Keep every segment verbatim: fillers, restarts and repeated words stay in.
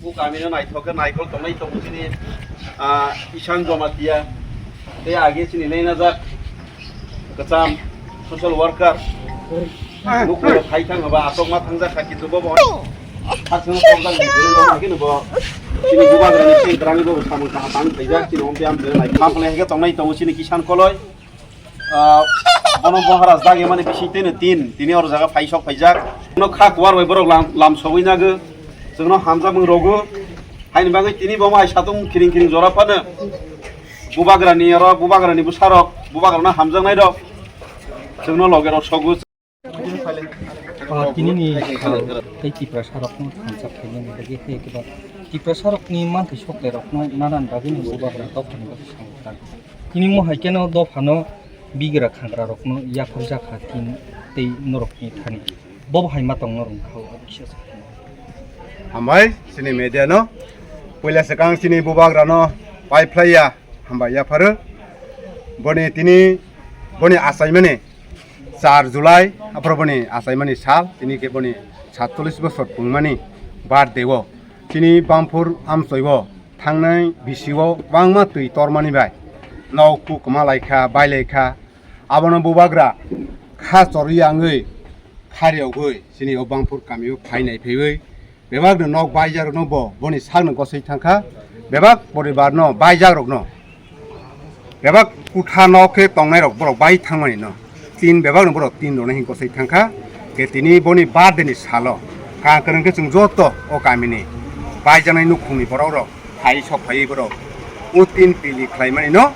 O kamino naithok khe naikol tongnai tongo chini, ah, Ishan Jamatia. Tei age chini nainajak kwcham social worker. Nukung phai thang haba asokma thangjak kha kintu bo bo. Aswk tongthang ni bwrwi rok khe bo. Chini bubagrani chini drang bo samung kaha tang khaijak chini ompi am nai kam khlai khe tongnai tongo chini Kisan Koloi. Ah, bono bohara jagwi mani bising teno tin, tini oro jaga phai sok phaijak. Bono kha kuar bai borok lam, lam sogwi nago. Chwngno hamjakmung rogo. Haini bagwi tini bo mai satung khiring khiring jora phano. Bubagrani oro, bubagrani bwsarok, bubagrano hamjaknai rok. Chwngno loge rok sogo. Ah, tini ni sal tei Tiprasa rokno thansa khainani bagwi tei kiba Tiprasa rokni manthai sokle rokno nanan bagwi ni bubagra dophani bagwi samung tang. Tini mo hai khe no dophano bigra khangra rokno yaphar jakha tin tei norokni thani. Bo hai ma tong norok kha o kisa sa. Hambai chini media no puila swkang chini bubagra no pai phlai ya hambai yapharo. Boni tini boni achaimani char July aphuru boni achaimani sal tini khe boni satchollish bosor pungmani birthday o chini Bamphur amchoi o thangnai bisi o kwbangma twi tormani bai nok kuk kwma laikha bai laikha abono bubagra kha chorwi ya wngwi kha riyogwi chini o Bamphur kami o phai nai phaiwi bebak no nok baijak rok no bo boni sak no gosoi thangkha bebak poribar no baijak rok no bebak kutha nok khe tongnai rok borok bai thangmani no tin bebak no borok tin rok no hin gosoi thangkha khe tini boni birthday ni salo ka kwrwng khe chwng joto o kami ni baijaknai nukhung ni borok rok phai sok phai borok o tin pili khlai mani no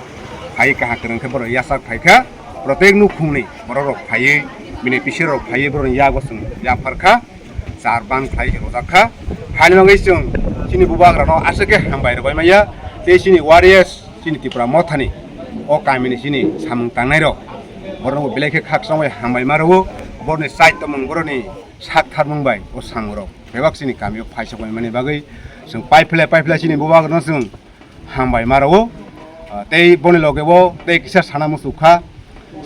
phai kaha kwrwng khe borok yasak phai kha protek nukhung ni borok rok phai bini pisi rok phai borok ni yago chwng yaphar kha. Char ban khlai rojak kha. Haini bagwi chwng chini bubagrano aswk khe hambai rwbai manya. Tei chini warriors chini Tipra Mothani o kamini chini samung tangnai rok borokno belai khe khakchangwi hambai ma rwo. Boroni chai tongmung boroni sak tharmung bai o samung rok bebak chini kamio phaisok mani bagwi chwng paiphle paiphle chini bubagrano chwng hambai ma rwo. Ah, tei boni loge bo tei kisa sana muchuk kha.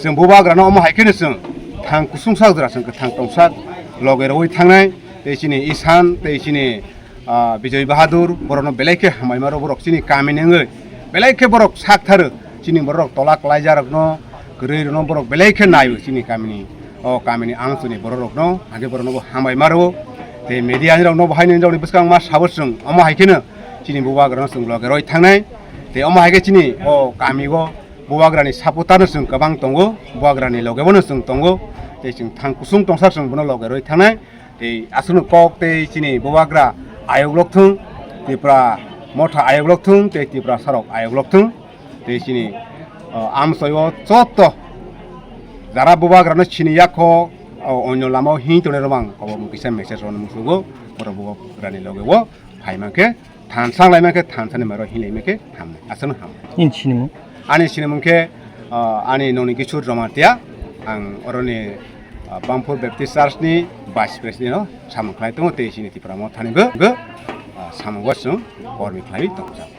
Chwng bubagrano omo hai kheno chwng thang kusung sak jora chwng kwthang tongsak loge rwi thangnai. Tei chini Isan tei chini, ah, Bijoy Bahadur borokno belai khe hambai ma rwo borok chini kamini wngwi belai khe borok sak tharo chini borok tola kwlaijarokno kwrwi rwno borok belai khe naio chini kamini. O kamini amchoni borok rokno hage borokno bo hambai ma rwo. Tei media ni rokno bo haino jokni bwskang ma sabo chwng omo hai kheno chini bubagrano chwng loge roi thangnai. Tei omo hai khe chini o kami o bubagrani supporter no chwng kwbang tongo, bubagrani loge bono chwng tongo. Tei chwng thang kusung tongsa chwng bono loge roi thangnai. Tei aswkno kok tei chini bubagra ayok lok thung, Tipra Motha ayok lok thung, tei Tipra sarok ayok lok thung. Tei chini, o, amchoi o joto jara bubagrano sini yakho, o, onyo lama o hing tongnai rok ang kobo mung kisa message rwna musugo, borok bubagrani loge o phai mankhe thansa lai mankhe thansani maro hing lai mankhe hamnai aswkno hamnai. Nini sinimung? Ani sinimung khe, o, ani noni Kishore Jamatia, ang oroni, o, Bamphur Baptist Church ni Vice President o samung khlai tongo tei chini Tipra Mothani bo, bo, o, samung o chwng kormi khlaiwi tongjak.